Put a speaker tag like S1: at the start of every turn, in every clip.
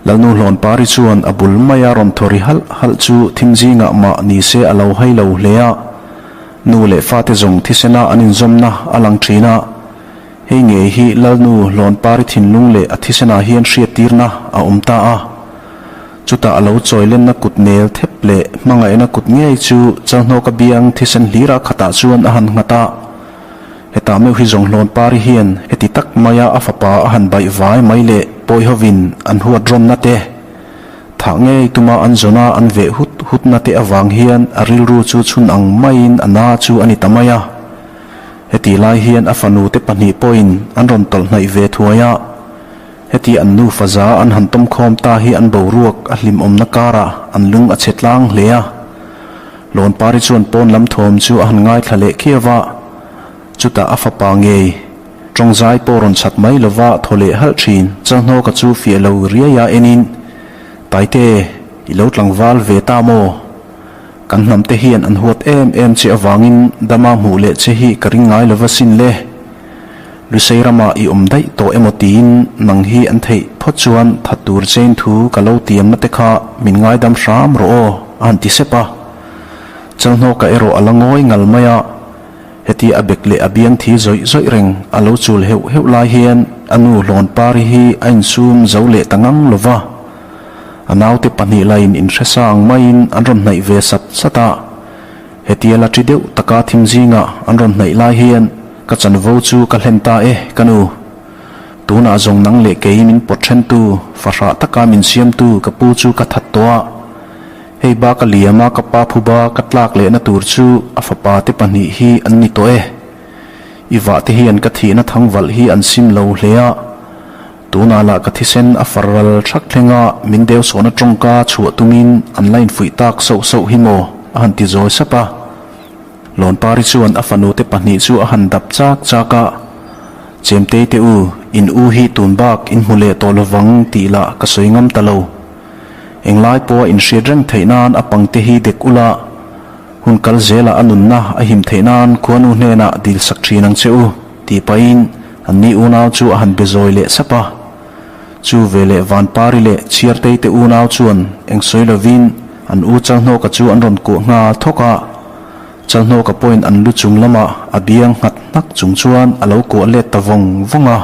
S1: Lalnu Hlawnpari chuan a bul maia rawn thaw ri halh halh chu thim zingah mah ni se a lo hai lo hle a. Nu leh fate zawng thisena an inzawmna a lang thin a. Hei ngei hi Lalnu Hlawnpari thinlung leh a thisenah hian hriattirna a awm ta a. Chutah a lo chawi lenna kut nel thep leh hmangaihna kut ngei chu Chalhnawka biang thisen hlira khatah chuan a han nghat a. Hetah meuh hi zawng Hlawnpari hian heti tak maia a fapa a han baih vai mai leh pawi hovin an huat rawnna te, thah ngei tuma an zawna an veh hut hutna te avang hian a rilru chu chhun ang maiin a na chu a ni ta mai a. Heti lai hian a fanu te pahnih pawhin an rawn tawlh hnaih ve thuai a. Heti an nufa za an han tawmkhawm ta hi an boruak a hlimawmna karah an lung a chhe tlang hle a. Lawnpari chuan pawn lam thawm chu a han ngaithla leh khiau a, chutah a fapa ngei tawngzai pawh rawn chhat mai lova thaw leh halh thin. Chalhnawka chu fiah lo riai a enin, Taite, i lo tlangval ve ta maw? Kan hnamte hian an huat em em che avangin dama hmuh leh che hi ka ring ngai lova sin le. Lusei ramah i awm daih tawh emaw tiin nang hi an theih phawt chuan that tur chein thu ka lo tiamna te kha min ngaidam hram rawh aw, a han ti sep a. Chalhnawka erawh a la ngawi ngal mai a, heti a bek leh a biang thi zawih zawih reng a lo chul heuh heuh lai hian a nu Hlawnpari hi a insum zo leh ta ngang lo va. A naute pahnih laiin inhresa ang maiin an rawn hnaih ve sat sat a. Hetia la ṭi deuh taka thim zingah an rawn hnaih lai hian ka chanvo chu ka hlen ta e, ka nu. Tunah zawng nang leh kei min pawt ṭhentu, fahrah taka min siamtu ka pu chu ka that tawh a. Hei ba ka liama ka pa phuba ka tlak lehna tur chu a fapa te pahnih hi an ni tawh e. I vahte hian ka thihna thangvalh hi an sim lo hle a. Tunah lah ka thisen a far ral thak thleng a, min deu sawhna tawngka chhuah tumin an la infuih tak sauh sauh hi maw? a han ti zawi sap a. Lawnpari chuan a fanute pahnih chu a han dap chak chak a, Chemtei te u, in u hi tun bak in hmu leh tawh lovang tih lah ka sawi ngam ta lo. Englai pawha inhriat reng theih nan a pangte hi dek ula, hun kal zelah a nunna a him theih nan khuanu hnenah dil sak thin ang che u. Tih pahin an ni unau chu a han be zawi leh sap a. Chu veleh Vanpari leh Chhiartei te unau chuan eng sawi lovin an u Chalhnawka chu an rawn kuah nghal thawk a. Chalhnawka pawhin an lu chung lamah a biang nghat hnak chung chuan a lo kuah let ta vawng vawng a.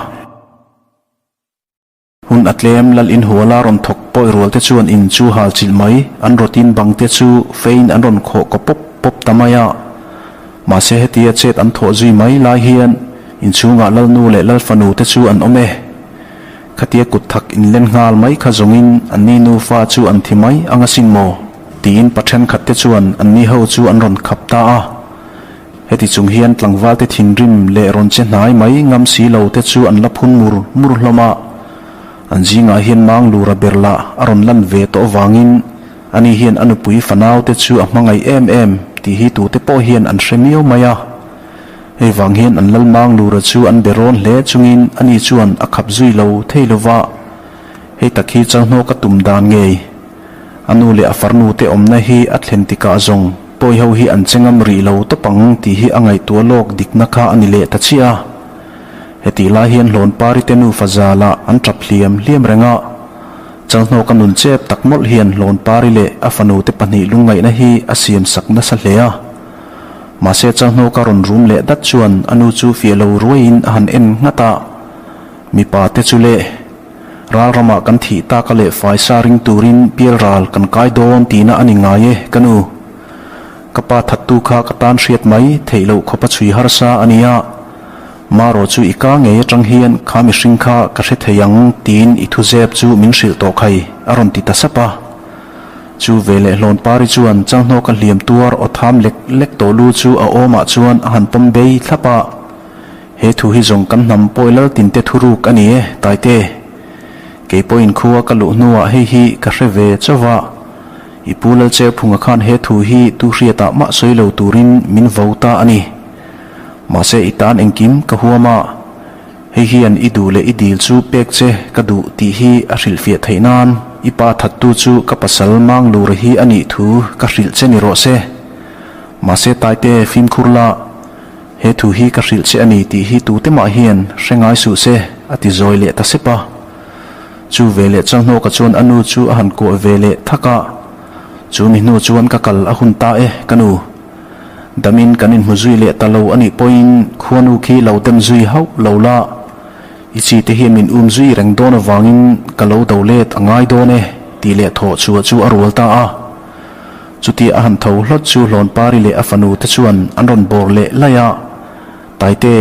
S1: Hun a tlem lal in huala rawn thawk pawi rual te chuan in chu hal chilh mai, an rawtin bang te chu fein an rawn khawh kaw pawp pawp ta mai a. Mahse hetia chet an thawh zui mai lai hian inchhungah lalnu leh lalfanu te chu an awm e. Khatia kut thak in len nghal mai kha zawngin anni nufa chu an thi mai ang asin maw? tiin pa thenkhat te chuan anni ho chu an rawn khap ta a. Heti chung hian tlangvalte thinrim leh rawn che hnai mai ngam si lo te chu an la phun mur mur hlawm a. An zingah hian mang lura ber lah a rawn lan ve tawh avangin ani hian a nupui fanau te chu a hmangaih em em tih hi tute pawh hian an hre miau mai a. Hei vang hian an lal mang lura chu an be rawn hle chungin ani chuan a khap zui lo thei lo va. Hei tak hi Chalhnawka tum dan ngei. A nu leh a farnu te awmna hi a thlen tikah zawng pawi ho hi an che ngam rih lo tawp ang tih hi a ngaihtuah lawk dikna kha a ni leh ta chiah a. Hetih lai hian Hlawnpari te nufa zalah an tap hliam hliam reng a. Chalhnawka nun chep tak mawlh hian Hlawnpari leh a fanu te pahnih lungngaihna hi a siam sak nasa hle a. Mahse Chalhnawka rawn rum leh dat chuan a nu chu fiah lo ruaiin a han en nghat a. Mipa te chu leh. Ral ramah kan thih tak a leh faisa ring turin pial ral kan kai dawn tihna a ni ngai e, ka nu. Ka pa thattu kha ka tan hriat mai theih loh khawp a chhui harsa a nia. Marawh chu i ka ngei atang hian kha mihring kha ka hre thei ang tiin i thuzep chu min hrilh tawh khai, a rawn ti ta sap a. Chu veleh Hlawnpari chuan Chalhnawka hliam tuar aw tham lek lek tawh lu chu a awmah chuan a han pawm bei thlap a. He thu hi zawng kan hnam pawi lal tinte thuruk a ni e, Taite. Kei pawhin khua ka luh hnuah hei hi ka hre ve chauh a. I pu Lalcheuphunga khan he thu hi tu hriatah mah sawi lo turin min vo ta a ni. Mahse i tan engkim ka huam a, hei hian i duh leh i dil chu pek che ka duh tih hi a hrilhfiah theih nan i pa thattu chu ka pasal Manglura hi a nih thu ka hrilh che ni rawh se. Mahse Taite fimkhur la. He thu hi ka hrilh che a ni tih hi tute mah hian hre ngai suh se, a ti zawi leh ta sep a. Chu veleh Chalhnawka chuan a nu chu a han kuah ve leh thak a, Chu mi hnu chuan ka kal a hun ta e, ka nu. Damin kan inhmu zui leh ta lo a nih pawhin khuanu khi lo dem zui hauh lo la, i chi te hian min um zui reng dawn avangin ka lo do let a ngai dawn e, tih leh thawh chhuah chu a rual ta a. Chutia a han tho hlawt chu Hlawnpari leh a fanu te chuan an rawn bawr leh laih a, Taite,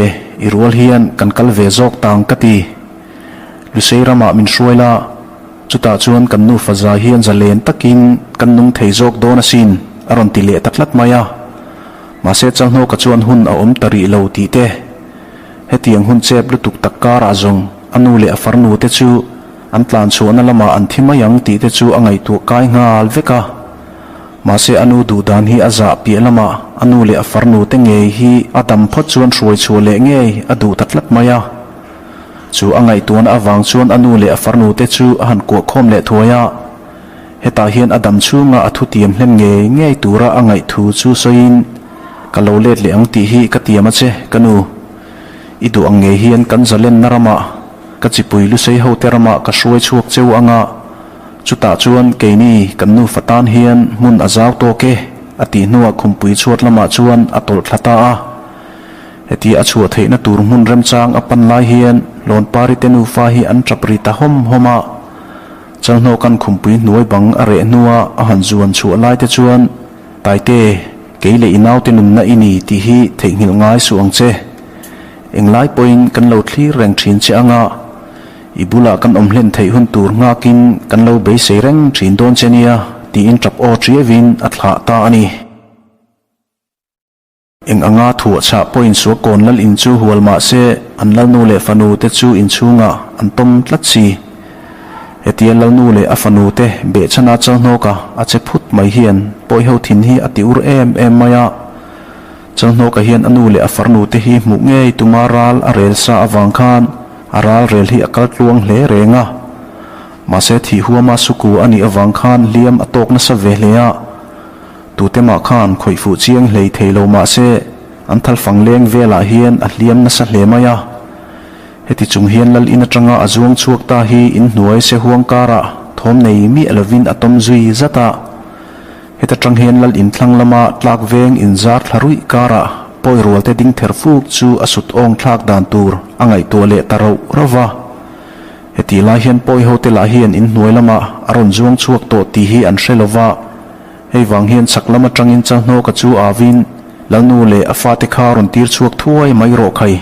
S1: i rual hian kan kal ve zawk tang ka ti. Lusei ramah min hruai la, chutah chuan kan nufa zai hian zalen takin kan nung thei zawk dawn asin, a rawn ti leh ta tlat mai a. Mahse Chalhnawka chuan hun a awm ta rih lo tih te, hetiang hun chep lutuk tak karah zawng a nu leh a farnu te chu an tlan chhuahna lamah an thi mai ang tih te chu a ngaihtuah kai nghal vek a. Mahse a nu duh dan hi a zah piah lamah a nu leh a farnu te ngei hi a dam phawt chuan hruai chhuah leh ngei a duh ta tlat mai a. Chu a ngaihtuahna avang chuan a nu leh a farnu te chu a han kuah khawm leh thuai a. Hetah hian a dam chhunga a thutiam hlen ngei ngei tura a ngaih thu chu sawiin, Ka lo let leh ang tih hi ka tiam a che, ka nu. I duh ang ngei hian kan zalenna ramah, ka chipui lusei hote ramah ka hruai chhuak cheu anga, chutah chuan keini kan nufa tan hian hmun a zau tawk e, a tih hnuah khumpui chhuat lamah chuan a tawlh thla ta a. Heti a chhuah theihna tur hmun remchang a pan lai hian Lawnpari te nufa hi an tap ri ta hawm hawm a. Chalhnawkan khumpui hnuai bang a reh hnua a han zuan chhuah lai te chuan, Taite, kei leh i naute nunna i ni tih hi theihnghilh ngai suh ang che. Englai pawhin kan lo thlir reng thin che anga i bulah kan awm hlen theih hun tur nghakin kan lo beisei reng thin dawn che nia tiin tap aw ṭiauvin a thlah ta a ni. Eng anga thuah chhah pawhin Suakawn lal in chu hual mah se, an lalnu leh fanu te chu inchhungah an tawm tlat si. Hetia lalnu leh a fanu te behchhana Chalhnawka a che phut mai hian pawiho thin hi a ti ur em em mai a. Chalhnawka hian a nu leh a farnu te hi hmuh ngei tuma ral a rel sa avang khan a ral rel hi a kal tluang hle reng a. Mahse thih huama suku a nih avang khan hliam a tawk nasa ve hle a. Tute mah khan khawih fuh chiang hlei thei lo mah se, an thalfang leng velah hian a hliam nasa hle mai a. Heti chung hian lal in atanga a zuang chhuak ta hi inhnuai se huang karah thawm nei miah lovin a tawm zui zat a. Heta tang hian lal in thlang lama tlak veng inzar thla ruih karah pawi rualte ding ther fuk chu a sut awng thlak dan tur a ngaihtuah leh ta rauh rauh va. Hetih lai hian pawi hote lah hian inhnuai lamah a rawn zuang chhuak tawh tih hi an hre lova. Hei vang hian chhak lam atangin Chalhnawka chu avin Lalnu leh a fate kha rawn tir chhuak thuai mai rawh khai.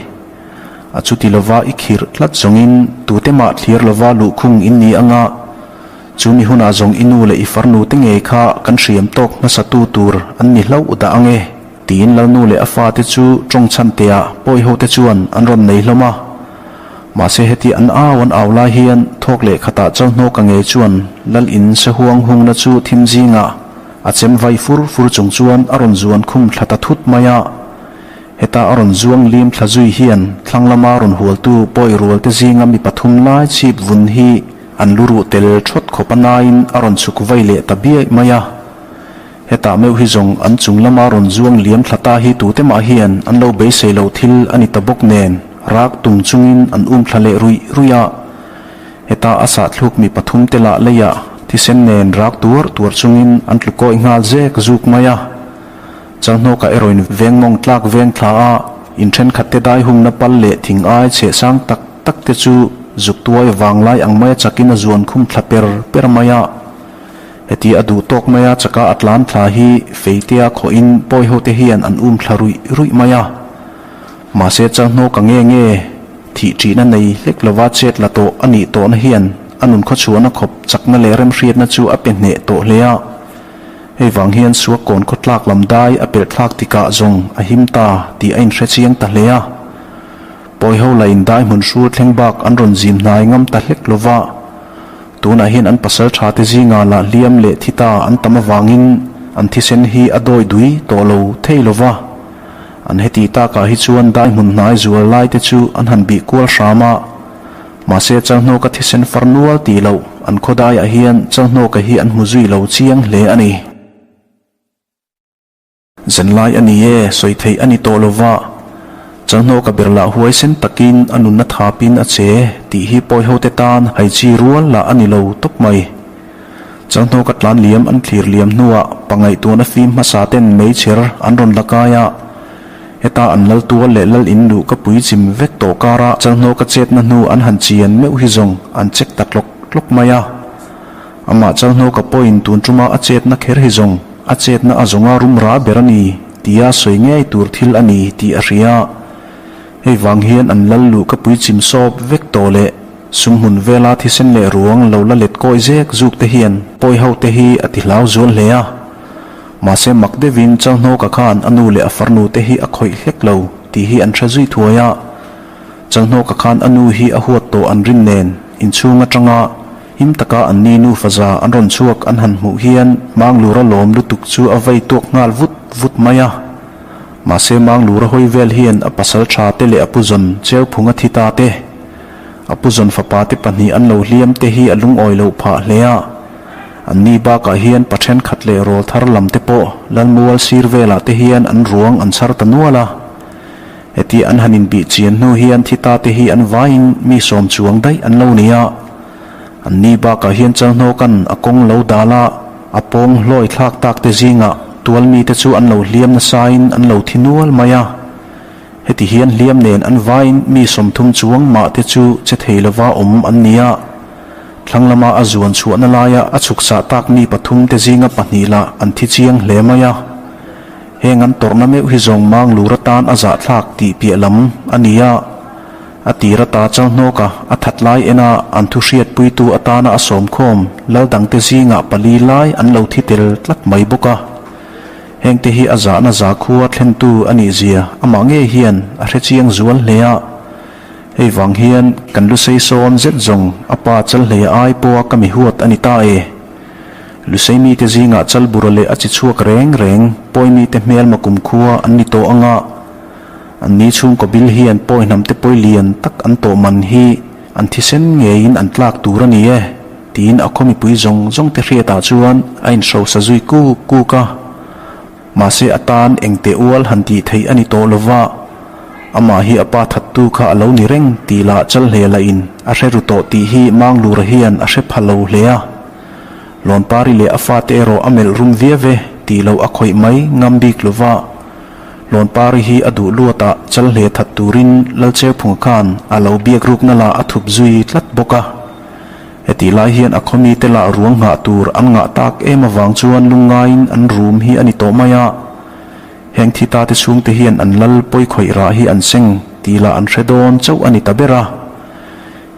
S1: A chuti lova i khirh tlat zawngin tute mah thlir lova luhkhung in ni anga chu mi hunah zawng i nu leh i farnu te ngei kha kan hriam tawk hmasa tu tur an ni hlauh dah ange tiin Lalnu leh a fate chu tawng chhan teah pawiho te chuan an rawn nei hlawm a. Mahse heti an au an au lai hian thawk leh khatah Chalhnawka ngei chuan Lal in sahuang hungna chu thim zingah a chem vai fur fur chung chuan a rawn zuan khum thla ta thut mai a. Heta a rawn zuang lim thla zui hian thlang lama rawn hualtu pawi rual te zinga mi pathum lai chhip vun hi an lu ruh tel thawt khawp a naiin a rawn chhuk vai leh ta biaih mai a. Hetah meuh hi zawng an chung lama rawn zuang liam thla ta hi tute mah hian an lo beisei lo thil a ni ta bawk nen rak tum chungin an um thla leh ruih ruih a. Heta a sahthluk mi pathum te lah leiah thisen nen rak tuar tuar chungin an tlu kawih nghal zek zuk mai a. Chalhnawkah erawhin veng mawng tlak veng thla a in thenkhat te dai hungna pal leh thing ai chheh sang tak tak te chu zuk tuai vanglai ang maia chakin a zuan khum thla per per mai a. Heti a duh tawk mai a, chaka a tlan thla hi Feitea khawhin pawi hote hian an um thla ruih ruih mai a. Mahse Chalhnawka nge nge thih ṭihna nei hlek lova chet la tawh a nih tawhna hian a nun khawchhuahna khawp chakna leh remhriatna chu a pe hneh tawh hle a. Hei vang hian Suakkawn khaw tlak lam dai a pelh thlak tikah zawng a him ta tih a inhre chiang ta hle a. Pawi ho la in dai hmun hrur thleng bak an rawn zim hnai ngam ta hlek lova. Tunah hian an pasal tha te zinga lah hliam leh thi ta an tam avangin an thisen hi a dawi dui tawh lo thei lo va. An heti takah hi chuan dai hmun hnai zual lai te chu an han bih kual hram a. Mahse Chalhnawka thisen far nual tih loh an khawdaiah hian Chalhnawka hi an hmu zui lo chiang hle a ni. Zanlai a ni e, sawi theih a ni tawh lo va. Chalhnawka ber lah huaisen takin a nunna thapin a che tih hi pawihote tan hai chi rual lah a ni lo tawp mai. Chalhnawka tlan liam an thlir liam hnuah pangaihtuahna fim hmasa ten meichher an rawn la kai a. Heta an lal tual leh lal in luh ka pui chim vek tawh kara Chalhnawka chetna hnu an han chian meuh hi zawng an check ta tlawk tlawk mai a. Amah Chalhnawka pawhin tun tuma a chetna kher hi zawng a chetna a zawnga rum ra ber a ni tia sawi ngei tur thil a ni tih a hria. Hei vang hian an lal luh ka pui chim sawp vek tawh leh sumhmun vela thisen leh ruang lo la let kawi zek zuk te hian pawi ho te hi a ti hlau zual hle a. Mahse mak deuhin Chalhnawka khan a nu leh a farnu te hi a khawih hlek lo tih hi an hre zui thuai a. Chalhnawka khan a nu hi a huat tawh an rin nen inchhung atanga Him taka anni nufa za an rawn chhuak an han hmuh hian Manglura lawm lutuk chu a vei tuak nghal vut vut mai a. Mahse Manglura hawi vel hian a pasal tha te leh a puzawn Cheuphunga thi ta te, a puzawn fapa te pahnih an lo hliam te hi a lungawi loh phah hle a. Anni bakah hian pa thenkhat leh rawl thar lam te pawh Lalmual sir velah te hian an ruang an chhar ta nual a. Heti an han inbih chian hnu hian thi ta te hi an vaiin mi sawm chuang daih an lo ni a. Anni bakah hian Chalhnawka'n a kawng lo dal a, a pawng hlawi thlak tak te zingah tual mite chu an lo hliam nasain an lo thi nual mai a. Heti hian hliam nen an vaiin mi 30 chuang mah te chu che thei lova awm an ni a. Thlang lama a zuan chhuahna laia a chhuksah tak mi pathum te zinga pahnih lah an thi chiang hle mai a. Heng an tawrhna meuh hi zawng Manglur atan a zahthlak tih piah lam a ni a. A tir ata Chalhnawka a that lai ena an thu hriatpuitu atana a sawmkhawm lal dangte zingah pali lai an lo thi tel tlat mai bawk a. Hengte hi a zahna zakhua thlentu a nih zia amah ngei hian a hre chiang zual hle a. Hei vang hian kan lusei sawn zet zawng a pa Chalhleia ai pawha ka mi huat a ni ta e. Lusei mite zingah Chalbura leh a chi chhuak reng reng pawi mite hmelma kumkhua an ni tawh anga anni chhungkaw bil hian pawi hnamte pawi lian tak an tawh man hi an thisen ngeiin an tlak tur a ni e tiin a khaw mipui zawng zawngte hriatah chuan a inhrosa zui kuk kuk a. Mahse a tan engte ual han tih theih a ni tawh lova, amah hi a pa thattu kha a lo ni reng tih lah Chalhle lahin a hre ru tawh tih hi Manglura hian a hre pha lo hle a. Lawnpari leh a fate erawh a melh rum viau e tih loh a khawih mai ngam bik lova, Lawnpari hi a duh luatah Chalhle that turin Lalcheuphunga khan a lo biak rukna lah a thup zui tlat bawk a. Hetih lai hian a khawmite lah ruang nghah tur an ngah tak em avang chuan lungngaiin an rum hi a ni tawh mai a. Heng thi tate chhungte hian an lal pawi khawih rah hi an seng tih lah an hre dawn chauh a ni ta ber a.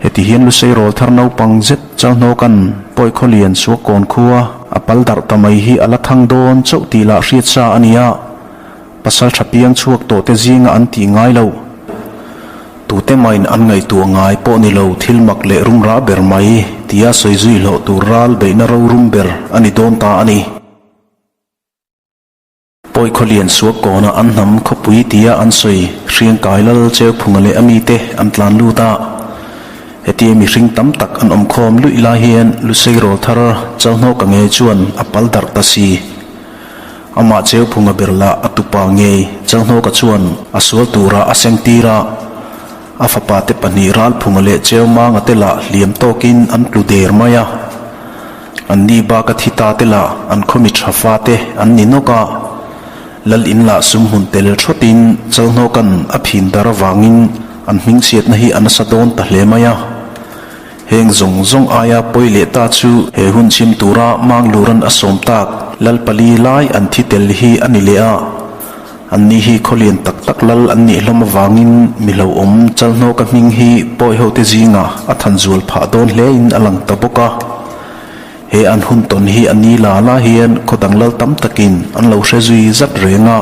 S1: Heti hian Lusei rawl thar naupang zet Chalhnawka'n pawi khawlian Suakkawn khua a pal darh ta mai hi a la thang dawn chauh tih lah hriat sa a ni a. Pasal tha piang chhuak tawh te zinga an tih ngai loh. Tute main an ngaihtuah ngai pawh ni lo thil mak leh rum rah ber mai tia sawi zui hlawh tur ral beihna rorum ber a ni dawn ta a ni. Pawi khawlian suak kawna an hnam khawpui tia an sawi Hriangkai Lal Cheuphunga leh a mite an tlan lut a. Hetia mihring tam tak an awm khawm luih lai hian Lusei rawl thar Chalhnawka nge chuan a pal darh ta si. Amah Cheuphunga ber lah a tupa ngei Chalhnawka chuan a sual tura a seng tir a, a fapa te pahnih Ralphunga leh Cheumanga te lah hliam tawkin an tlu der mai a. Anni baka thi ta te lah an khawmi tha fa te an ni nawk a. Lal in lah sumhmun tel thawtin Chalhnawka'n a phin dar avangin an hmingchhiatna hi a nasa dawn ta hle mai a. Heng zawng zawng aia pawi leh ta chu he hun chhim tura Mangluran a sawm tak lal pali lai an thi tel hi a ni leh a. Anni hi khawlian tak tak lal an nih hlawm avangin mi hlauhawm Chalhnawka hming hi pawi hote zingah a than zual phah dawn hlein a lang ta bawk a. He an hun tawn hi a ni la la hian khaw dang lal tam takin an lo hre zui zat reng a.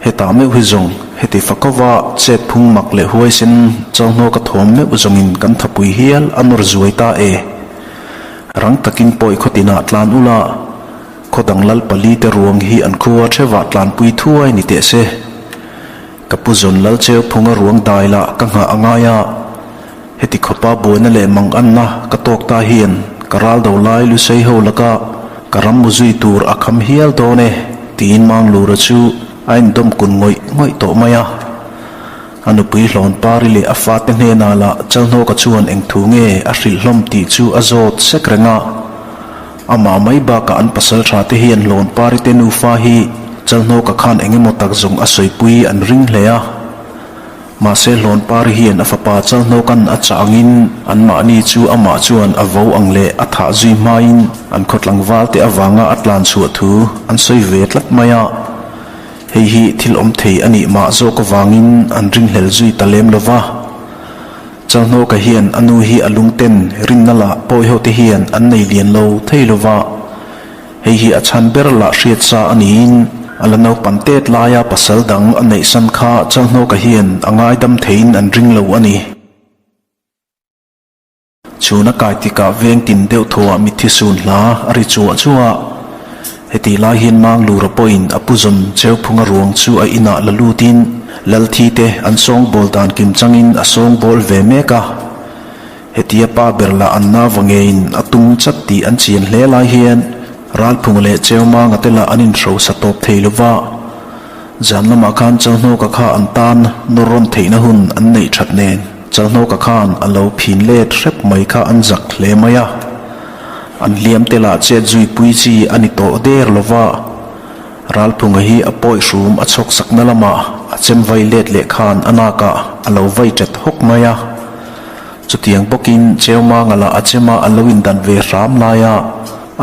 S1: Hetah meuh hi zawng heti fakova chet phung mak leh huaisen Chalhnawka thawm meuh zawngin kan thapui hial a nawr zuai ta e. Rang takin pawi khaw tinah tlan ula, khaw dang lal pali te ruang hi an khua thevah tlanpui thuai ni teh se. Ka pu zawn lal cheu phunga ruang dai lah ka nghah a ngai a, heti khawpa buaina leh mang anna ka tawk ta hian ka ral do lai Lusei ho laka ka ram mu zui tur a kham hial dawn e, tiin Manglura chu a indawm kun ngawih ngawih tawh mai a. A nupui Hlawnpari leh a fate hnenah lah Chalhnawka chuan eng thu nge a hrilh hlawm tih chu a zawt sek reng a. Amah mai bakah an pasal tha te hian Hlawnpari te nufa hi Chalhnawka khan eng emaw tak zawng a sawipui an ring hle a. Mahse Hlawnpari hian a fapa Chalhnawka'n a chah angin anmahni chu amah chuan a vo ang leh a thah zui hmain an khaw tlangval te avanga a tlan chhuah thu an sawi ve tlat mai a. Hei hi thil awm thei a nih mah zawk avangin an ringhlel zui ta lem lo va. Chalhnawka hian a nu hi a lungten rinna lah pawihote hian an nei lian lo thei lo va. Hei hi a chhan ber lah hriat sa a niin a la naupan tet laia pasal dang a neihsan kha Chalhnawka hian a ngaidam theiin an ring lo a ni. Chhun a kai tikah veng tin deuh thuah mitthi sun hla a ri chuah chuah a. Hetih lai hian Manglura pawhin a pu zawn Cheuphunga ruang chu a inah la lutin Lalthi te an sawngbawl dan kim changin a sawngbawl ve mek a. Hetia pa ber lah an nava ngeiin a tum chat tih an chian hle lai hian Ralphunga leh Cheumanga te lah an inhrosa tawp thei lova. Zan lamah khan Chalhnawka kha an tan nawr rawn theihna hun an neih that nen Chalhnawka khan a lo phin let hrep mai kha an zak hle mai a. An hliam te lah chet zui pui chi a ni tawh der lova. Ralphunga hi a pawi hrum a chhawk sakna lamah a chem vai let leh khan a nakah a lo vai ṭet hawk mai a. Chutiang bawkin Cheumanga lah a chema a lo indan ve hram laia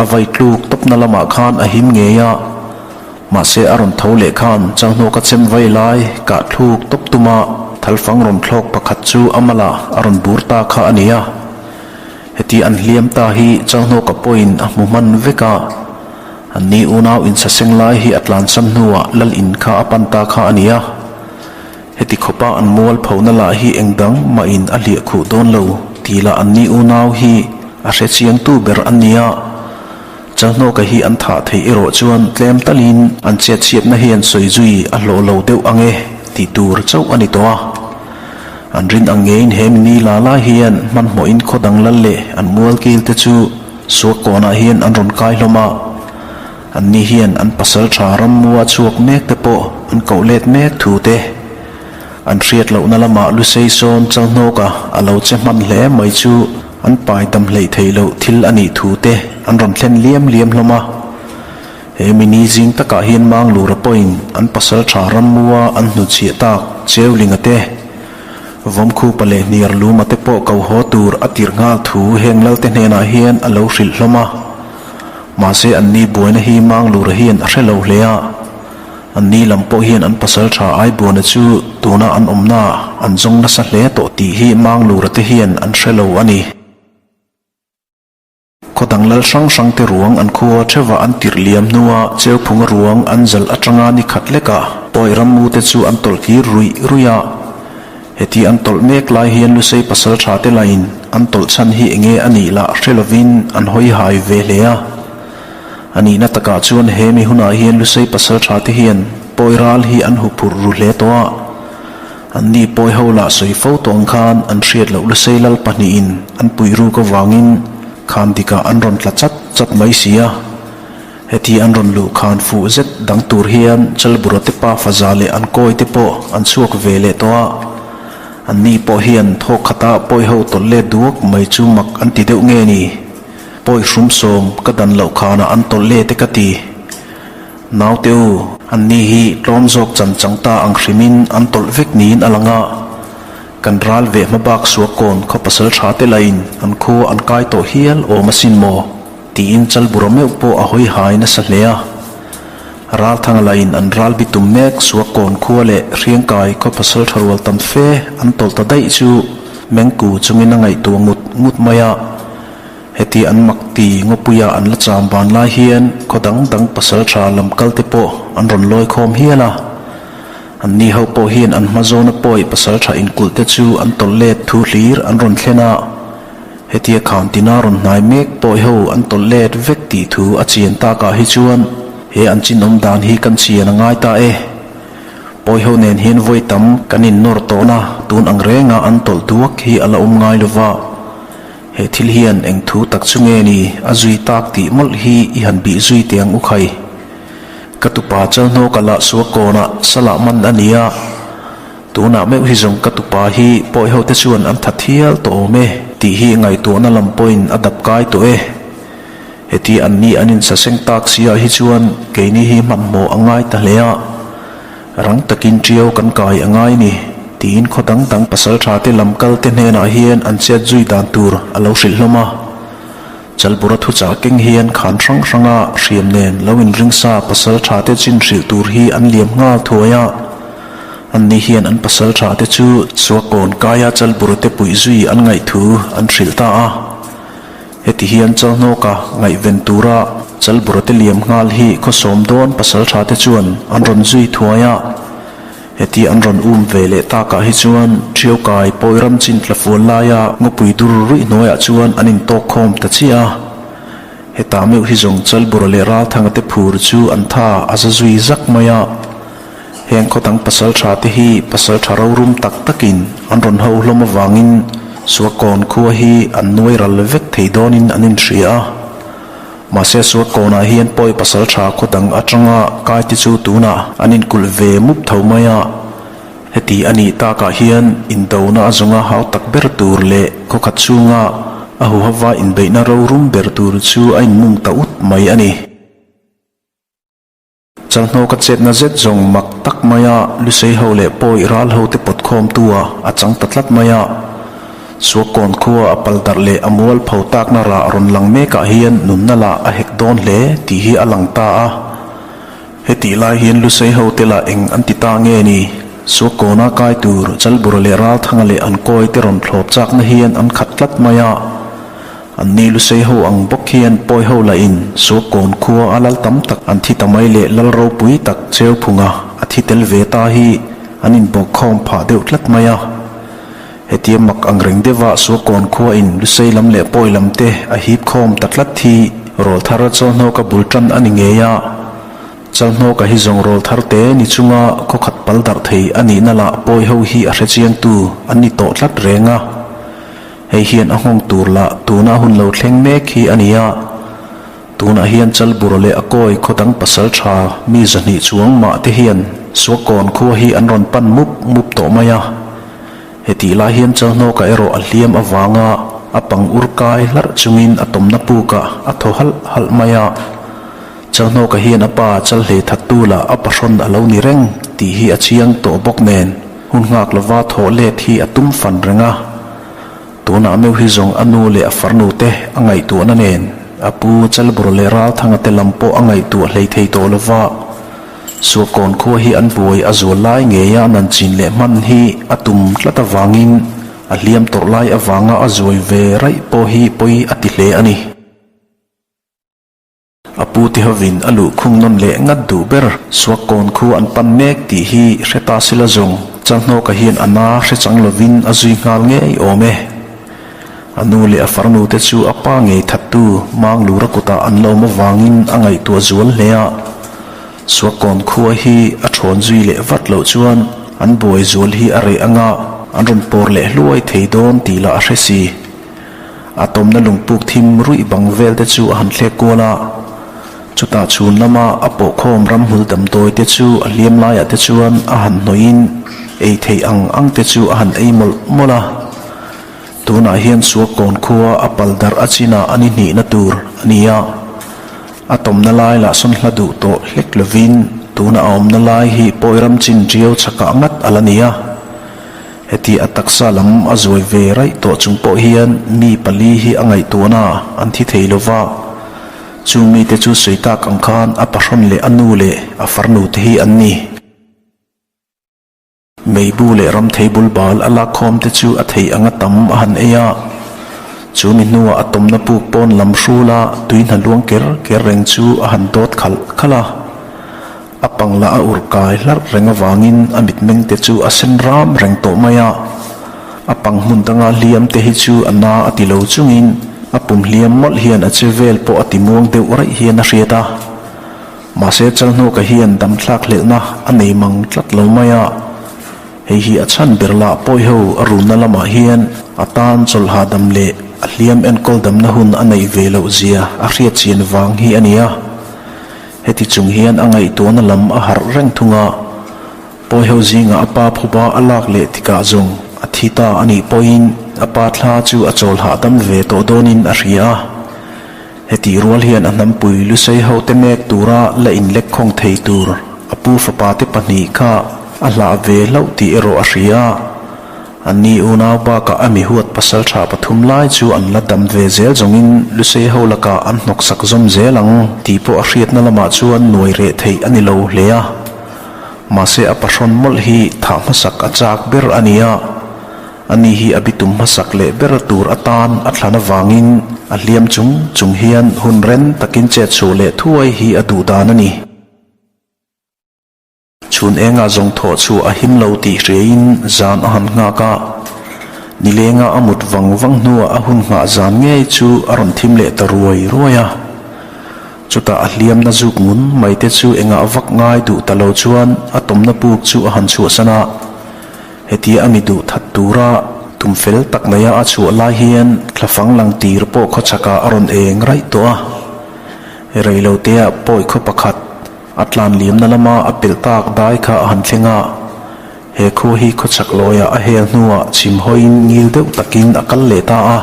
S1: a vai tluk tawpna lamah khan a him ngei a. Mahse a rawn tho leh khan Chalhnawka chem vai lai kah thluk tawp tuma thalfang rawn thlawk pakhat chu a malah a rawn bur ta kha a ni a. Heti an hliam ta hi Chalhnawka pawhin a hmu hman vek a. Anni unau insaseng lai hi a tlansam hnuah lal in kha a pan ta kha a ni a. Heti khawpa an mual phona lah hi eng dang mahin a hliah khuh dawn lo tih lah anni unau hi a hre chiangtu ber a ni a. Chalhnawka hi an thah theih erawh chuan tlem talin an chetchhiatna hian sawi zui a hlawh lo deuh ang e tih tur chauh a ni tawh a. An rin ang ngeiin he mini la lai hian hmanhmawhin khaw dang lal leh an mualkil te chu Suakkawnah hian an rawn kai hlawm a. Anni hian an pasal tha rammua chhuak mek te pawh an koh let mek thu te an hriat lohna lamah Lusei sawn Chalhnawka a lo che hman hle mai chu an pai dam hleih theih loh thil a nih thu te an rawn thlen liam liam hlawm a. He mini zing takah hian Manglura pawhin an pasal tha rammua an hnuchhiah tak Cheulinga te Vawmkhupa leh Hniarluma te pawh ko haw tur a tirh nghal thu heng Lalte hnenah hian a lo hrilh hlawm a. Mahse anni buaina hi Manglura hian a hre lo hle a. Anni lam pawh hian an pasal tha Aibuana chu tuna an awmna an zawng nasa hle tawh tih hi Manglura te hian an hre lo a ni. Khaw dang lal hrang hrang te ruang an khua theuha an tirh liam hnua Cheuphunga ruang an zalh atanga ni khat lekah Pawi rammu te chu an tawlh kir ruih ruih a. Heti an tawlh mek lai hian Lusei pasal tha te lain an tawlh chhan hi enge a nih lah hre lovin an hawi hai ve hle a. A nihna takah chuan he mi hunah hian Lusei pasal tha te hian Pawi ral hi an huphurh ru hle tawh a. Anni pawi ho lah sawi fo tawh ang khan an hriat loh Lusei lal pahnihin an puih ruk avangin khan dikah an rawn tla chat chat mai si a. Heti an rawn luh khan fuh zet dang tur hian Chalbura te pa faza leh an kawi te pawh an chhuak ve leh tawh a. Anni pawh hian thawk khata pawi ho tawlh let duak mai chu mak an ti deuh nge ni? Pawi hrumsawm ka dan loh khanah an tawlh let e ka ti. Naute u, anni hi tlawm zawk chan chang ta ang hrimin an tawlh vek niin a lang a. Kan ral ve hma bak Suakawn khaw pasal tha te lain an khua an kai tawh hial awm asin maw? tiin Chalbura meuh pawh a hawi hai nasa hle a. Ralthanga lain an ral bi tum mek Suakawn khua leh Hriangkai khaw pasal tha rual tam fe an tawlh ta daih chu Mengku chungin a ngaihtuah ngut ngut mai a. Heti an mak ti ngawpuia an la cham ban lai hian khaw dang dang pasal tha lam kal te pawh an rawn lawi khawm hial a. Anni ho pawh hian an hma zawna pawi pasal tha inkulh te chu an tawlh let thu hlir an rawn thlen a. Hetia khan tina rawn hnai mek pawi ho an tawlh let vek tih thu a chian takah hi chuan he an chinawm dan hi kan chian a ngai ta e. Pawi ho nen hian vawi tam kan innawr tawhna tun ang renga an tawlh duak hi a la awm ngai lova. He thil hian eng thu tak chu nge ni a zui tak tih mawlh hi i han bih zui teh ang u khai. Ka tupa Chalhnawka lah Suakawnah salah man a ni a. Tunah meuh hi zawng ka tupa hi pawi ho te chuan an that hial tawh awm e tih hi ngaihtuahna lam pawhin a dap kai tawh e. Heti an ni an insaseng tak si ah hi chuan keini hi hmanhmawh a ngai ta hle a, rang takin ṭiau kan kai a ngai ni tiin khaw dang dang pasalṭha te lam kal te hnenah hian an chet zui dan tur a lo hrilh hlawm a. Chalbura thuchah keng hian khan hrang hranga hriam nen lo inringsa pasal tha te chin hrilh tur hi an liam nghal thuai a. Anni hian an pasal tha te chu Suakawn kaia Chalbura te puih zui an ngaih thu an hrilh ta a. Heti hian Chalhnawka ngaihven tura Chalbura te liam nghal hi khawsawm dawn pasal tha te chuan an rawn zui thuai a. Heti an rawn um ve leh takah hi chuan Ṭhiaukai pawi ram chin tla fual laia ngawpui dur ruih hnuaiah chuan an intawk khawm ta chiah a. Hetah meuh hi zawng Chalbura leh Ralthanga te phur chu an tha a za zui zak mai a. Heng khaw dang pasal tha te hi pasal tha rorum tak takin an rawn ho hlawm avangin Suakawn khua hi an nuai ral vek thei dawnin an inhria a. Mahse Suakawnah hian pawi pasal tha khaw dang atanga kai te chu tunah an inkulh ve mup tho mai a. Heti a nih takah hian indona a zawnga hau tak ber tur leh khaw khat chhunga a huhava inbeihna rorum ber tur chu a inmung ta ut mai a ni. Chalhnawka chetna zet zawng mak tak maia Lusei ho leh pawi ral ho te pawt khawmtu a a chang ta tlat mai a. Suakawn khua a pal darh leh a mual pho takna rah rawn lang mekah hian nunna lah a hek dawn hle tih hi a lang ta a. Hetih lai hian Lusei ho te lah eng an ti ta nge ni? Suakawna kai tur Chalbura leh Ralthanga leh an kawi te rawn thlawp chakna hian an khat tlat mai a. An ni Lusei ho ang bawk hian pawi ho lah in Suakawn khua a lal tam tak an thi ta mai leh lal ropui tak Cheuphunga a thi tel ve ta hi an inbawk khawm phah deuh tlat mai a. Hetia mak ang reng deuha Suakawn khua in Lusei lam leh pawi lam te a hip khawm ta tlat hi rawlthar Chawlhnawka bul tan a ni ngei a. Chalhnawka hi zawng rawl thar te ni chunga khaw khat pal darh thei a nihna lah pawi ho hi a hrechiangtu an ni tawh tlat reng a. Hei hian a nghawng tur lah tuna hun lo thleng mek hi a ni a. Tunah hian Chalbura leh a kawi khaw dang pasal tha mi 200 chuang mah te hian Suakawn khua hi an rawn pan mup mup tawh mai a. Hetih lai hian Chalhnawka erawh a hliam avanga a pang ur kai hlarh chungin a tawmna pukah a thaw halh halh mai a. Chalhnawka hian a pa Chalhlei thattu lah a pahrawn a lo ni reng tih hi a chiang tawh bawk nen hun nghak lova thawh let hi a tum fan reng a. Tunah meuh hi zawng a nu leh a farnu te a ngaihtuahna nen a pu Chalbur leh Ralthanga te lam pawh a ngaihtuah hlei thei tawh lova Suakawn khua hi an buai a zual lai ngeia nan chin leh hman hi a tum tlat avangin a hliam tawrh lai avanga a zuai ve raih pawh hi pawi a ti hle a ni. A pu ti hovin a luhkhung nawn leh ngat duh ber. Suakawn khu an pan mek tih hi hre ta sila zawng Chalhnawka hian a na hre chang lovin a zui nghal ngei awm e. A nu leh a farnu te chu a pa ngei thattu Manglura kutah an la awm avangin a ngaihtuah zual hle a. Suakawn khua hi a thawn zui leh vat loh chuan an buai zual hi a reh anga an rawn pawr leh hluai thei dawn tih lah a hre si. A tawmna lungpuk thim ruih bang vel te chu a han thlek kual a, chutah chhun lama a pawhkhawm ramhmul damdawi te chu a hliam laiah te chuan a han hnawih in ei theih ang ang te chu a han ei mawlh mawlh a. Tunah hian Suakawn khua a pal darh a chinah a ni hnihna tur a ni a, a tawmna lai lah sawn hla duh tawh hlek lovin tuna a awmna lai hi pawi ram chin ṭiau chhakah ngat a la ni a. Heti a taksa lam a zuai ve raih tawh chung pawh hian mi pali hi a ngaihtuahna an thi thei lo va, chung mite chu sawi tak ang khan a pahrawn leh a nu leh a farnu te hi an ni. Meibu leh ramthei bul bal a lakkhawm te chu a theih anga tam a han ei a, chu mi hnuah a tawmna puk pawn lam hrula tui hna luang ker ker reng chu a han dawt khalh khalh a. A pang lah a ur kai hlarh reng avangin a mitmeng te chu a sen ram reng tawh mai a. A pang hmun danga hliam te hi chu a na a ti lo chungin a pum hliam mawlh hian a che vel pawh a ti muang deuh raih hian a hriat a. Mahse Chalhnawka hian damthlak hlelhna a nei mang tlat lo mai a. Hei hi a chhan ber lah pawiho a runna lamah hian a tan chawlh hahdam leh a hliam enkawl damna hun a neih ve loh zia a hriat chian vang hi a ni a. Heti chung hian a ngaihtuahna lam a harh reng thung a. Pawiho zingah a pa phuba a lak leh tikah zawng a thi ta a nih pawhin a pa thla chu a chawl hahdam ve tawh dawnin a hria a. Hetih rual hian a hnampui Lusei hote mek tura la inlek khawng thei tur a pu fapa te pahnih kha a hlah ve hlauh tih erawh a hria a. Anni unau bakah a mihuat pasal tha pathum lai chu an la dam ve zel zawngin Lusei ho lakah an hnawksak zawm zel ang tih pawh a hriatna lamah chuan nuai reh theih a ni lo hle a. Mahse a pahrawn mawlh hi thah hmasak a chak ber a ni a. Ani hi a bitum hmasak leh ber tur atan a thlan avangin a hliam chung chung hian hun ren takin chet chhuah leh thuai hi a duh dan a ni. Chhun engah zawng thawh chhuah a him lo tih hriain zan a han nghak a, nilenga a mut vang vang hnuah a hun nghah zan ngei chu a rawn thim leh ta ruai ruai a. Chutah a hliamna zuk ngun mai te chu engah vak ngai duh ta lo chuan a tawmna puk chu a han chhuahsan a. Hetia a mi duh that tura tum fel tak maia a chhuah lai hian thlafang lang tir pawh khawchhakah a rawn eng raih tawh a. Reiloteah pawi khaw pakhat a tlan liamna lama a pelh tak dai kha a han thleng a. He khua hi khawchhak lawiah a hel hnuah chhim hawiin ngil deuh takin a kal leh ta a.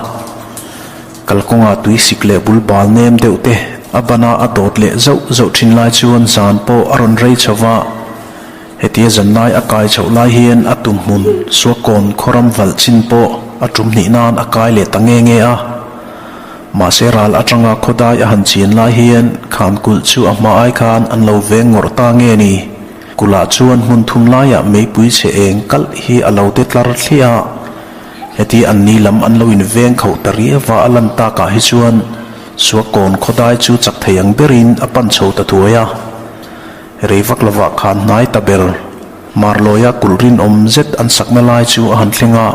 S1: Kalkawngah tuisik leh bul bal nem deuh te a ban a a dawt leh zauh zauh thin lai chuan zan pawh a rawn rei chho va. Hetia zanlai a kai chhoh lai hian a tum hmun Suakawn khawram valh chin pawh a tum hnih nan a kai leh ta nge nge a. Mahse ral atanga khawdai a han chian lai hian khan kulh chu a hma ai khan an lo veng ngawrh ta nge ni. Kulhah chuan hmun thum laiah meipui chhe eng kalh hi a lo de tlar thliah a. Hetia an ni lam an lo inveng khauh ta riauva a lan takah hi chuan Suakawn khawdai chu chak thei ang berin a pan chho ta thuai a. Rei vak lovah khan hnai ta ber. Marlawia kulh rinawm zet an sakna lai chu a han thleng a,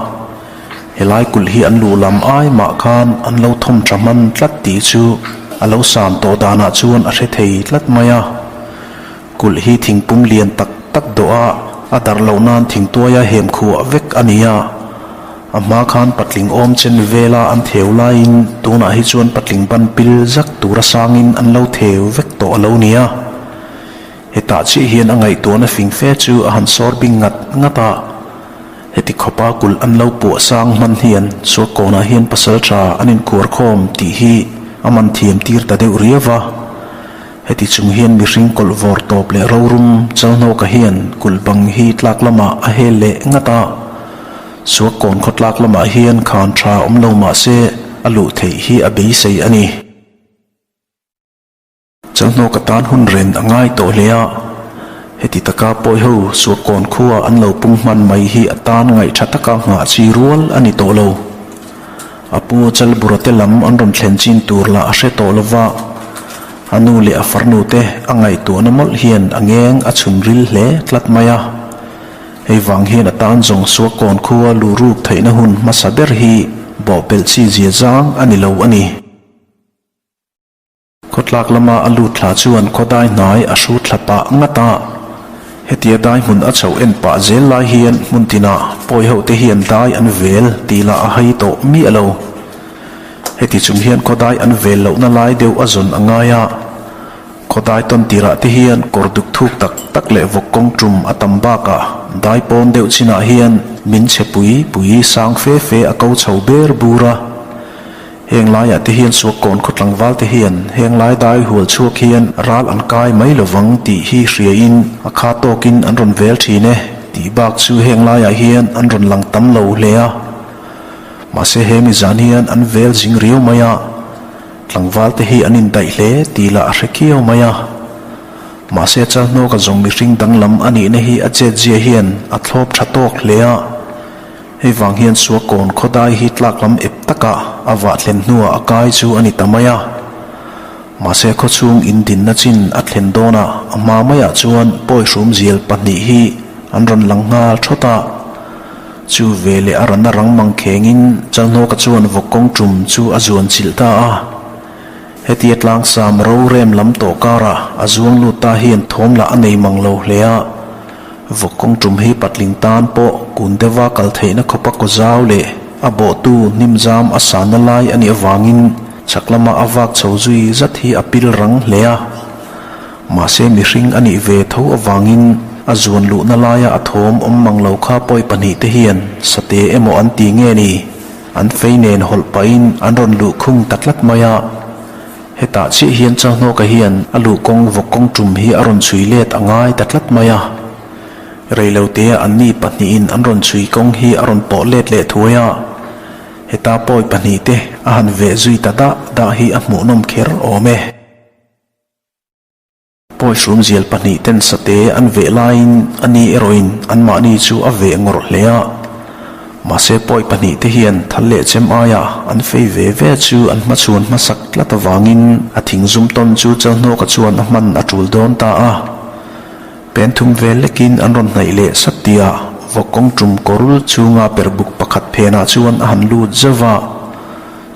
S1: helai kulh hi an luh lam ai mah khan an lo thawm tha hman tlat tih chu a lo san tawh danah chuan a hre thei tlat mai a. Kulh hi thingpum lian tak tak dawh a, a darh loh nan thingtuaia hem khuah vek a ni a. A hma khan patling awm chen vela an theu laiin tunah hi chuan patling ban pil zak tura sangin an lo theu vek tawh a lo ni a. Hetah chiah hian a ngaihtuahna fing fe chu a han sawr bing ngat ngat a. Heti khawpa kulh an lo puah sang hman hian Suakkawnah hian pasal tha an inkuar khawm tih hi a man thiam tir ta deuh riau va. Heti chung hian mihring kawlh vawr tawp leh rorum Chalhnawka hian kulh bang hi tlak lamah a hel leh ngat a. Suakkawn khaw tlak lamah hian khan tha awm lo mah se a luh theih hi a beisei a ni. Chalhnawka tan hun ren a ngai tawh hle a. Heti taka pawiho Suakkawn khua an lo pung hman mai hi a tan ngaih tha taka nghah chi rual a ni tawh lo. A pu Chalbura te lam an rawn thlen chin tur lah a hre tawh lova, a nu leh a farnu te a ngaihtuahna mawlh hian a ngeng a chhun ril hle tlat mai a. Hei vang hian a tan zawng Suakawn khua luhruk theihna hun hmasa ber hi bawhpelh chi zia zang a ni lo a ni. Khawtlak lama a lut thla chuan khawdai hnai a hrut thla pah ngat a. Hetia dai hmun a chhoh en pah zel lai hian hmun tinah pawi ho te hian dai an vel tih lah a hai tawh miah lo. Heti chung hian khawdai an vel lohna lai deuh a zawn a ngai a. Khawdai tawn tirah te hian kawr duk thuk tak tak leh vawk kawng tum a tam bakah dai pawn deuh chinah hian min chhe pui pui sang fe fe a ko chho ber bur a. Heng laiah te hian Suakkawn khaw tlangval te hian heng lai dai hual chhuak hian ral an kai mai lovang tih hi hriain a kha tawkin an rawn vel thin e tih bak chu heng laiah hian an rawn lang tam lo hle a. Mahse he mi zan hian an vel zing riau mai a, tlangval te hi an indaih hle tih lah a hre kiau mai a. Mahse Chalhnawka zawng mihring danglam a nihna hi a chetzia hian a thlawp tha tawk hle a. Hei vang hian Suakawn khawdai hi tlak lam ep taka a vah thlen hnuah a kai chu a ni ta mai a. Mahse khawchhung in dinna chin a thlen dawnah a hma maiah chuan pawi hrumzial pahnih hi an rawn lang nghal thawt a. Chu veleh a rana rang mang khengin Chalhnawka chuan vawk kawng tum chu a zuan chilh ta a. Hetia tlangsam rorem lam tawh karah a zuang lut ta hian thawm lah a nei mang lo hle a. Vawk kawng tum hi patling tan pawh kun deuha kal theihna khawpa kaw zau leh a bawhtu hnim zam a sanna lai a nih avangin chhak lama a vak chho zui zat hi a pil rang hle a. Mahse mihring a nih ve tho avangin A zuan luhna laia a thawm awm mang lo kha pawi pahnihte hian sate emaw an ti nge ni? An fei nen hawlh pahin an rawn luh khung ta tlat mai a. Hetah chiah hian Chalhnawka hian a luh kawng vawk kawng tum hi a rawn chhui let a ngai ta tlat mai a. Reilotea anni pahnihin an rawn chhui kawng hi a rawn pawh let leh thuai a. Heta pawi pahnihte a han veh zui ta dah dah hi a hmuhnawm kher awm e. Pawi hrumzial pahnihten sate an veh laiin a ni erawhin anmahni chu a veh ngawrh hle a. Mahse pawi pahnihte hian thal leh chem aia an fei ve ve chu an hmachhuan hmasak tlat avangin a thing zum tawn chu Chalhnawka chuan a hman a tul dawn ta a. Pen thum vel lekin an rawn hnaih leh sat tia vawk kawng tum kawrul chunga perbuk pakhat phenah chuan a han lut zauh a.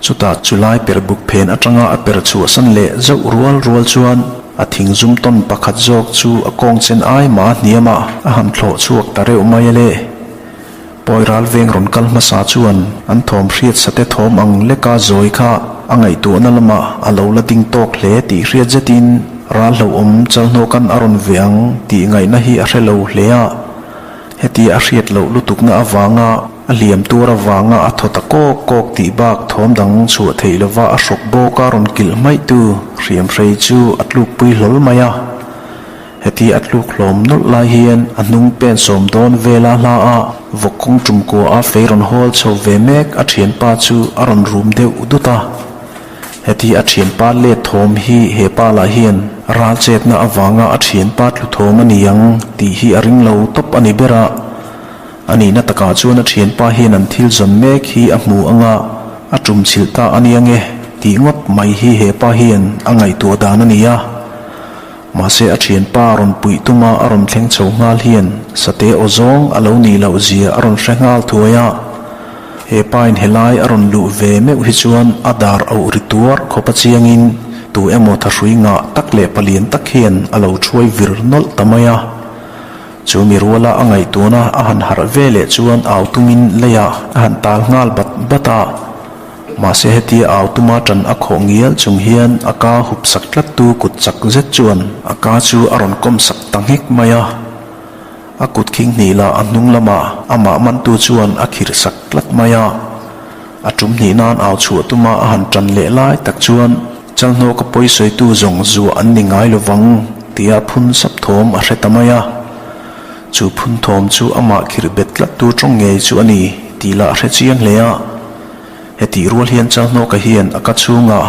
S1: Chutah chulai perbuk phen atanga a per chhuahsan leh zauh rual rual chuan a thing zum tawn pakhat zawk chu a kawng chen ai mah a hniam a, a han thlawh chhuak ta reuh mai a le. Pawi ral veng rawn kal hmasa chuan an thawm hriat sate thawm ang leka zawi kha a ngaihtuahna lamah a lo la ding tawk hle tih hriat zetin ral hlauhawm chalhnawkan a rawn ve ang tih ngaihna hi a hre lo hle a. Heti a hriat loh lutukna avanga a hliam tur avanga a thaw ta kawk kawk tih bak thawm dang chhuah theih lova a hrawk bawka rawn kilh hmaihtu hriamhrei chu a tlukpui hlawl mai a. Heti a tluk hlawm nawlh lai hian a hnung pen sawm dawn vela hla a vawk kawng tum kua a fei rawn hawl chho ve mek a thianpa chu a rawn rum deuh dut a. Heti a thianpa let thawm hi he pa lah hian ral chetna avanga a thianpa tlu thawm a ni ang tih hi a ring lo tawp a ni ber a. A nihna takah chuan a thianpa hian an thil zawn mek hi a hmu anga a tum chhilh ta a nia nge tih ngawt mai hi he pa hian a ngaihtuah dan a ni a. Mahse a thianpa rawn puih tuma a rawn thleng chho nghal hian sate aw zawng a lo nih loh zia a rawn hre nghal thuai a. He pain helai a rawn luh ve meuh hi chuan a dar auh ri tuar khawp a chiangin tu emaw thahrui ngah tak leh palian tak hian a lo thuai vir nawlh ta mai a. Chu mi ruala a ngaihtuahna a han harh ve leh chuan au tumin leiah a han tal nghal bat bat a. Mahse hetia au tuma ṭan a khawh ngial chung hian a ka hup sak tlattu kut chak zet chuan a ka chu a rawn kawm sak ta nghek mai a. A kut khing hnih lah a hnung lamah amah mantu chuan a khirh sak tlat mai a. A ṭum hnih nan au chhuah tuma a han ṭan leh lai tak chuan Chalhnawka pawisawitu zawng zuah an ni ngai lovang tia phun sap thawm a hre ta mai a. Chu phun thawm chu amah khirh bet tlattu ṭawng ngei chu a ni tih lah a hre chiang hle a. Hetih rual hian Chalhnawka hian a ka chhungah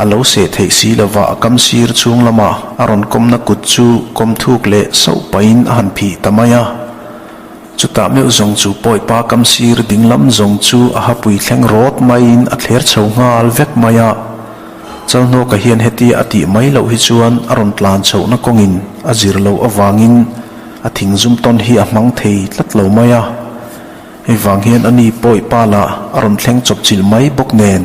S1: a lo seh theih si lova a kam sir chhung lama a rawn kawmna kut chu kawm thuk leh sauh pahin a han phih ta mai a. Chutah meuh zawng chu Pawipa kam sir ding lam zawng chu a hapui thleng rawt maiin a thler chho nghal vek mai a. Chalhnawka hian hetia a tih mai loh hi chuan a rawn tlan chhohna kawngin a zir loh avangin a thing zum tawn hi a hmang thei tlat lo mai a. Hei vang hian a ni pawi pa lah a rawn thleng chawp chilh mai bawk nen,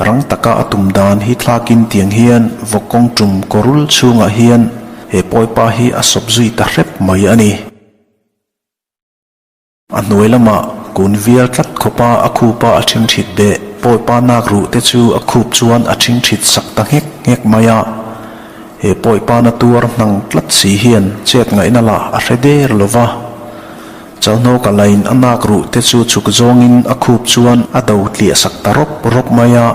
S1: rang taka a tum dan hi thlakin tiang hian vawk kawng tum kawrul chhungah hian he pawi pa hi a sawp zui ta hrep mai a ni. A hnuai lamah kun vial tlat khawpa a khupa a ṭhingṭhit beh pawi pa nak ruh te chu a khup chuan a ṭhingṭhit sak ta nghek nghek mai a. He pawi pa na tuar hnang tlat si hian chet ngaihna lah a hre der lo va. Chalhnawka lain a nak ruh te chu chhuk zawngin a khup chuan a do tliah sak ta rawp rawp mai a.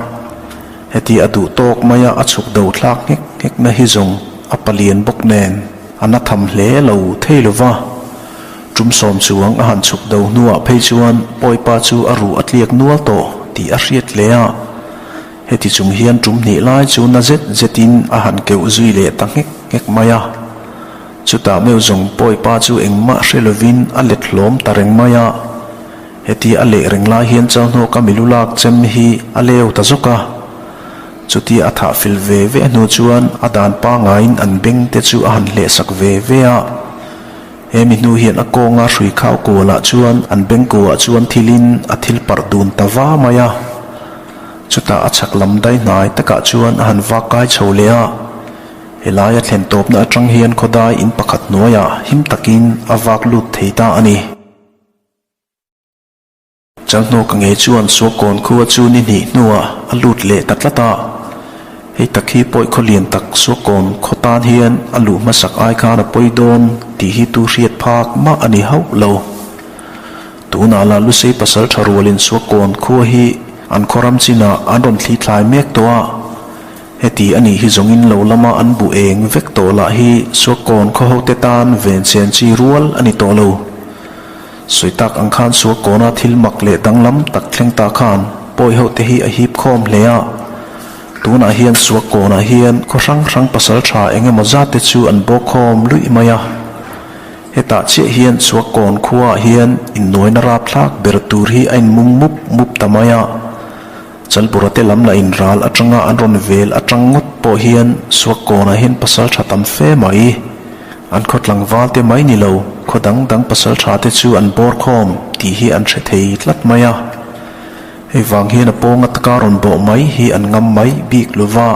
S1: Heti a duh tawk maia a chhuk do thlak nghek nghek na hi zawng a palian bawk nen a na tham hle lo thei lo va. Tum sawm chuang a han chhuk do hnuah phei chuan Pawipa chu a ruh a tliak nual tawh tih a hriat hle a. Heti chung hian tum hnih lai chu na zet zetin a han keuh zui leh ta nghek nghek mai a. Chutah meuh zawng Pawipa chu engmah hre lovin a let hlawm ta reng mai a. Heti a leh reng lai hian Chalhnawka milu lak chem hi a leu ta zawk a. Chutia a thah fil ve ve hnu chuan a dan pangaiin an beng te chu a han hleh sak ve ve a. He mi hnu hian a kawnga hrui khau kualah chuan an beng kuah chuan thilin a thil parh dun ta va mai a. Chutah a chhak lam dai hnai takah chuan a han vak kai chho leh a. Helaia thlen tawpna atang hian khawdai in pakhat hnuaiah him takin a vak lut thei ta a ni. Chalhnawka ngei chuan Suakawn khua chu ni hnih hnuah a lut leh ta tlat a. Hei tak hi pawi khaw lian tak Suakawn khaw tan hian a luh hmasak ai khan a pawi dawn tih hi tu hriat phak mah a ni hauh lo. Tunah lah Lusei pasal tha rualin Suakawn khua hi an khaw ram chinah an rawn thli thlai mek tawh a. Heti a nih hi zawngin lo lama an bu eng vek tawh lah hi Suakawn khaw hote tan ven chen chi rual a ni tawh lo. Sawi tak ang khan Suakawna thil mak leh danglam tak thleng ta khan pawi hote hi a hip khawm hle a. Tunah hian Suakawnah hian khaw hrang hrang pasal tha eng emaw zat te chu an bawk khawm luih mai a. Hetah chiah hian Suakawn khuaah hian innuaina rapthlak ber tur hi a inmung mup mup ta mai a. Chalbura te lam lah in ral atanga an rawn vel atang ngawt pawh hian Suakawnah hian pasal tha tam fe mai. An khaw tlangval te mai ni lo, khaw dang dang pasal tha te chu an bawr khawm tih hi an hre thei tlat mai a. Hei vang hian a pawnga taka rawn bawh mai hi an ngam mai bik lo va.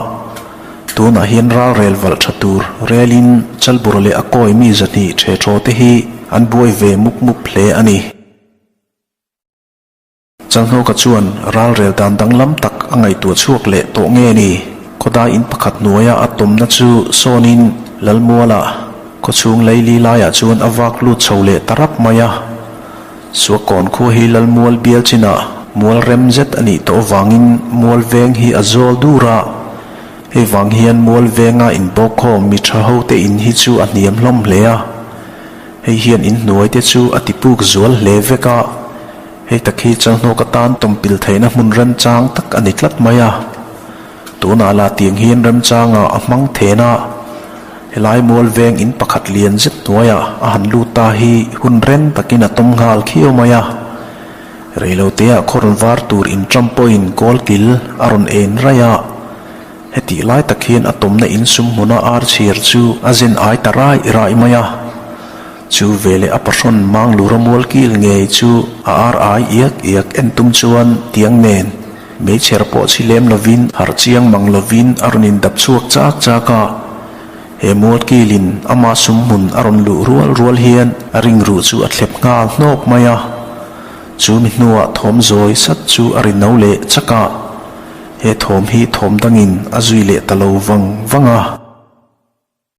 S1: Tunah hian ral rel valh tha tur relin Chalbura leh a kawi mi 200 the thaw te hi an buai ve mup mup hle a ni. Chalhnawka chuan ralrel dan danglam tak a ngaihtuah chhuak leh tawh nge ni? Khawdai in pakhat hnuaia a tawmna chu sawnin Lalmuala khawchhung leili laiah chuan a vak lut chho leh ta rap mai a. Suakawn khua hi Lalmual bial chinah mual rem zet a nih tawh avangin mual veng hi a zawl dur a. Hei vang hian mual venga inbawkkhawm mi tha hote in hi chu a hniam hlawm hle a. Hei hian inhnuai te chu a tipuk zual hle vek a. Hei tak hi Chalhnawk atan tawmpil theihna hmun remchang tak a ni tlat mai a. Tunah lah tiang hian remchangah a hmang then a, helai mual veng in pakhat lian zet hnuaiah a han lut ta hi hun reng takin a tawm nghal khiau mai a. Reiloteah khaw rawn var tur inṭam pawhin kawl kil a rawn en raih a. Hetih lai tak hian a tawmna insum hmuna ar chhiar chu a zen ai ta raih raih mai a. Chu veleh a pahrawn mang lura mual kil ngei chu a ar ai iak iak en tum chuan tiang nen meichher pawh chhi lem lovin harh chiang mang lovin a rawn indap chhuak chak chak a. He mual kilin ama sum hmun a rawn luh rual rual hian a ringruh chu a thlep nghal hnawk mai a. Chu mi hnuah thawm zawi sat chu a ri no leh chak a. He thawm hi thawm dangin a zui leh ta lo vang vang a.